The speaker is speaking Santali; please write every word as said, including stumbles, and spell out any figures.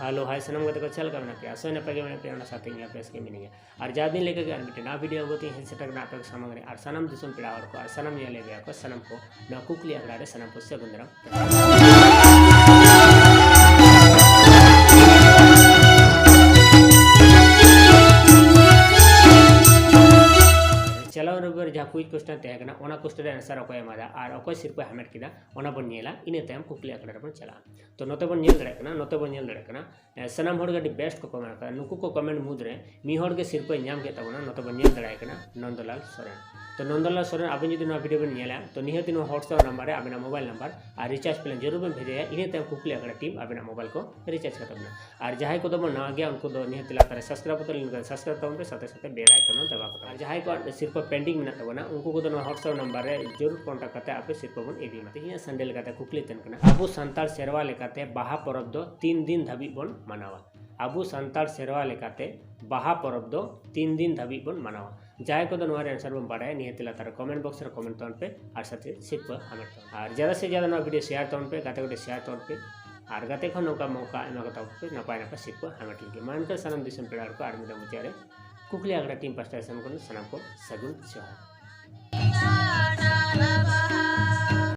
ᱦᱮᱞᱳ, ᱦᱟᱭ ᱥᱟᱱᱟᱢ ᱜᱟᱛᱮ ᱠᱚ, ᱪᱮᱫ ᱞᱮᱠᱟ ᱢᱮᱱᱟᱜ ᱯᱮᱭᱟ? ᱟᱥᱚᱭ ᱱᱟᱯᱟᱭ ᱜᱮ ᱢᱮᱱᱟᱜ ᱯᱮᱭᱟ, ᱚᱱᱟ ᱥᱟᱶᱛᱮ ᱤᱧ ᱦᱚᱸ ᱵᱮᱥ ᱜᱮ ᱢᱤᱱᱟᱹᱧᱟ᱾ ᱟᱨ ᱡᱟᱣ ᱫᱤᱱ ᱞᱮᱠᱟ ᱜᱮ ᱟᱨ ᱢᱤᱫᱴᱮᱱ ᱱᱟᱣᱟ ᱵᱷᱤᱰᱤᱭᱳ ᱟᱹᱜᱩ ᱠᱟᱛᱮ ᱤᱧ ᱦᱮᱡ ᱥᱮᱴᱮᱨ ᱠᱟᱱᱟ ᱟᱯᱮ ᱠᱚ ᱥᱟᱢᱟᱝ ᱨᱮ᱾ ᱟᱨ ᱥᱟᱱᱟᱢ ᱫᱤᱥᱚᱢ ᱯᱮᱲᱟ ᱦᱚᱲ ᱠᱚ ᱟᱨ ᱥᱟᱱᱟᱢ ᱧᱮᱞᱮᱫ ᱯᱮᱭᱟ ᱠᱚ, ᱥᱟᱱᱟᱢ ᱠᱚ ᱱᱚᱣᱟ ᱠᱩᱠᱞᱤ ᱟᱠᱷᱲᱟ ᱨᱮ ᱥᱟᱱᱟᱢ ᱠᱚ ᱥᱟᱹᱜᱩᱱ ᱫᱟᱨᱟᱢ᱾ ᱪᱟᱞᱟᱣ ᱨᱚᱵᱤᱵᱟᱨ ᱡᱟᱦᱟᱸ quiz question ᱛᱟᱦᱮᱸ ᱠᱟᱱᱟ, ᱚᱱᱟ question ᱨᱮ answer ᱚᱠᱚᱭ ᱮᱢᱟᱫᱟ ᱟᱨ ᱚᱠᱚᱭ ᱥᱤᱨᱯᱟᱹᱭ ᱦᱟᱢᱮᱴ ᱠᱮᱫᱟ, ᱚᱱᱟ ᱵᱚᱱ ᱧᱮᱞᱟ᱾ ᱤᱱᱟᱹ ᱛᱟᱭᱚᱢ ᱠᱩᱠᱞᱤ ᱟᱠᱷᱲᱟ ᱨᱮᱵᱚᱱ ᱪᱟᱞᱟᱜᱼᱟ᱾ ᱛᱚ ᱱᱚᱛᱮ ᱵᱚᱱ ᱧᱮᱞ ᱫᱟᱲᱮᱭᱟᱜ ᱠᱟᱱᱟ, ᱱᱚᱛᱮ ᱵᱚᱱ ᱧᱮᱞ ᱫᱟᱲᱮᱭᱟᱜ ᱠᱟᱱᱟ, ᱮ, ᱥᱟᱱᱟᱢ ᱦᱚᱲ ᱜᱮ ᱟᱹᱰᱤ best ᱠᱚ comment ᱟᱠᱟᱫᱟ᱾ ᱱᱩᱠᱩ ᱠᱚ comment ᱢᱩᱫᱽᱨᱮ ᱢᱤᱫ ᱦᱚᱲ ᱜᱮ ᱥᱤᱨᱯᱟᱹᱭ ᱧᱟᱢ ᱠᱮᱫ ᱛᱟᱵᱚᱱᱟ, ᱱᱚᱛᱮ ᱵᱚᱱ ᱧᱮᱞ ᱫᱟᱲᱮᱭᱟᱭ ᱠᱟᱱᱟ, ᱱᱚᱱᱫᱚᱞᱟᱞ ᱥᱚᱨᱮᱱ᱾ ᱛᱚ ᱱᱚᱱᱫᱚᱞᱟᱞ ᱥᱚᱨᱮᱱ, ᱟᱵᱮᱱ ᱡᱩᱫᱤ ᱱᱚᱣᱟ ᱵᱷᱤᱰᱤᱭᱳ ᱵᱮᱱ ᱧᱮᱞᱟ, ᱛᱚ ᱱᱤᱦᱟᱹᱛ ᱱᱚᱣᱟ WhatsApp ᱱᱟᱢᱵᱟᱨ ᱨᱮ ᱟᱵᱮᱱᱟᱜ mobile ᱱᱟᱢᱵᱟᱨ ᱟᱨ recharge plan ᱡᱟᱹᱨᱩᱲ ᱵᱮᱱ ᱵᱷᱮᱡᱟᱭᱟ, ᱤᱱᱟᱹ ᱛᱟᱭᱚᱢ ᱠᱩᱠᱞᱤ ᱟᱠᱷᱲᱟ team ᱟᱵᱮᱱᱟᱜ mobile ᱠᱚ recharge ᱠᱟᱛᱟ ᱵᱮᱱᱟ᱾ ᱟᱨ ᱡᱟᱦᱟᱸᱭ ᱠᱚᱫᱚ ᱵᱚᱱ ᱱᱟᱣᱟ ᱜᱮᱭᱟ, ᱩᱱᱠᱩ ᱫᱚ ᱱᱤᱦᱟᱹᱛ ᱞᱟᱛᱟᱨ ᱨᱮ subscribe button ᱞᱤᱧ subscribe ᱛᱟᱵᱚᱱ ᱯᱮ, ᱥᱟᱛᱮ ᱥᱟᱛᱮ bell icon ᱦᱚᱸ ᱫᱟᱵᱟᱣ ᱠᱟᱛᱟ ᱵᱚᱱ᱾ ᱟᱨ ᱡᱟᱦᱟᱸᱭ ᱠᱚᱣᱟᱜ ᱥᱤᱨᱯᱟᱹ pending ᱢᱮᱱᱟᱜ ᱛᱟᱵᱚᱱᱟ, ᱩᱱᱠᱩ ᱠᱚᱫᱚ ᱱᱚᱣᱟ WhatsApp ᱱᱟᱢᱵᱟᱨ ᱨᱮ ᱡᱟᱹᱨᱩᱲ contact ᱠᱟᱛᱮ ᱟᱯᱮ ᱥᱤᱨᱯᱟᱹ ᱵᱚᱱ ᱤᱫᱤ ᱢᱟ᱾ ᱛᱮᱦᱮᱧᱟᱜ ᱥᱟᱱᱰᱮ ᱞᱮᱠᱟᱛᱮ ᱠᱩᱠᱞᱤ ᱛᱟᱦᱮᱱ ᱠᱟᱱᱟ, ᱟᱵᱚ ᱥᱟᱱᱛᱟᱲ ᱥᱮᱨᱣᱟ ᱞᱮᱠᱟᱛᱮ ᱵᱟᱦᱟ ᱯᱚᱨᱚᱵᱽ ᱫᱚ ᱛᱤᱱ ᱫᱤᱱ ᱫᱷᱟᱹᱵᱤᱡ ᱵᱚᱱ ᱢᱟᱱᱟᱣᱟ? ᱟᱵᱚ ᱥᱟᱱᱛᱟᱲ ᱥᱮᱨᱣᱟ ᱞᱮᱠᱟᱛᱮ ᱵᱟᱦᱟ ᱯᱚᱨᱚᱵᱽ ᱫᱚ ᱛᱤᱱ ᱫᱤᱱ ᱫᱷᱟᱹᱵᱤᱡ ᱵᱚᱱ ᱢᱟᱱᱟᱣᱟ? ᱡᱟᱦᱟᱸᱭ ᱠᱚᱫᱚ ᱱᱚᱣᱟ ᱨᱮ answer ᱵᱚᱱ ᱵᱟᱲᱟᱭᱟ, ᱱᱤᱦᱟᱹᱛ ᱞᱟᱛᱟᱨ ᱨᱮ comment box ᱨᱮ comment ᱛᱟᱵᱚᱱ ᱯᱮ ᱟᱨ ᱥᱟᱛᱮ ᱥᱤᱨᱯᱟᱹ ᱦᱟᱢᱮᱴ ᱛᱟᱵᱚᱱ᱾ ᱟᱨ ᱡᱟᱫᱟ ᱥᱮ ᱡᱟᱫᱟ ᱱᱚᱣᱟ ᱵᱷᱤᱰᱤᱭᱳ share ᱛᱟᱵᱚᱱ ᱯᱮ, ᱜᱟᱛᱮ ᱠᱚᱴᱷᱮᱱ share ᱛᱟᱵᱚᱱ ᱯᱮ, ᱟᱨ ᱜᱟᱛᱮ ᱠᱚ ᱱᱚᱝᱠᱟ ᱢᱚᱣᱠᱟ ᱮᱢᱟ ᱠᱚ ᱛᱟᱵᱚᱱ ᱯᱮ ᱱᱟᱯᱟᱭ ᱱᱟᱯᱟᱭ ᱥᱤᱨᱯᱟᱹ ᱦᱟᱢᱮᱴ ᱞᱟᱹᱜᱤᱫ᱾ ᱢᱟ ᱮᱱᱠᱷᱟᱱ ᱥᱟᱱᱟᱢ ᱫᱤᱥᱚᱢ ᱯᱮᱲᱟ ᱦᱚᱲ ᱠᱚ ᱟᱨ ᱢᱤᱫ ᱫᱷᱟᱣ ᱢᱩᱪᱟᱹᱫ ᱨᱮ ᱠᱩᱠᱞᱤ ᱟᱠᱷᱲᱟ team ᱯᱟᱥᱴᱟ ᱥᱮᱱ ᱠᱷᱚᱱ ᱥᱟᱱᱟᱢ ᱠᱚ ᱥᱟᱹᱜᱩᱱ ᱡᱚᱦᱟᱨ᱾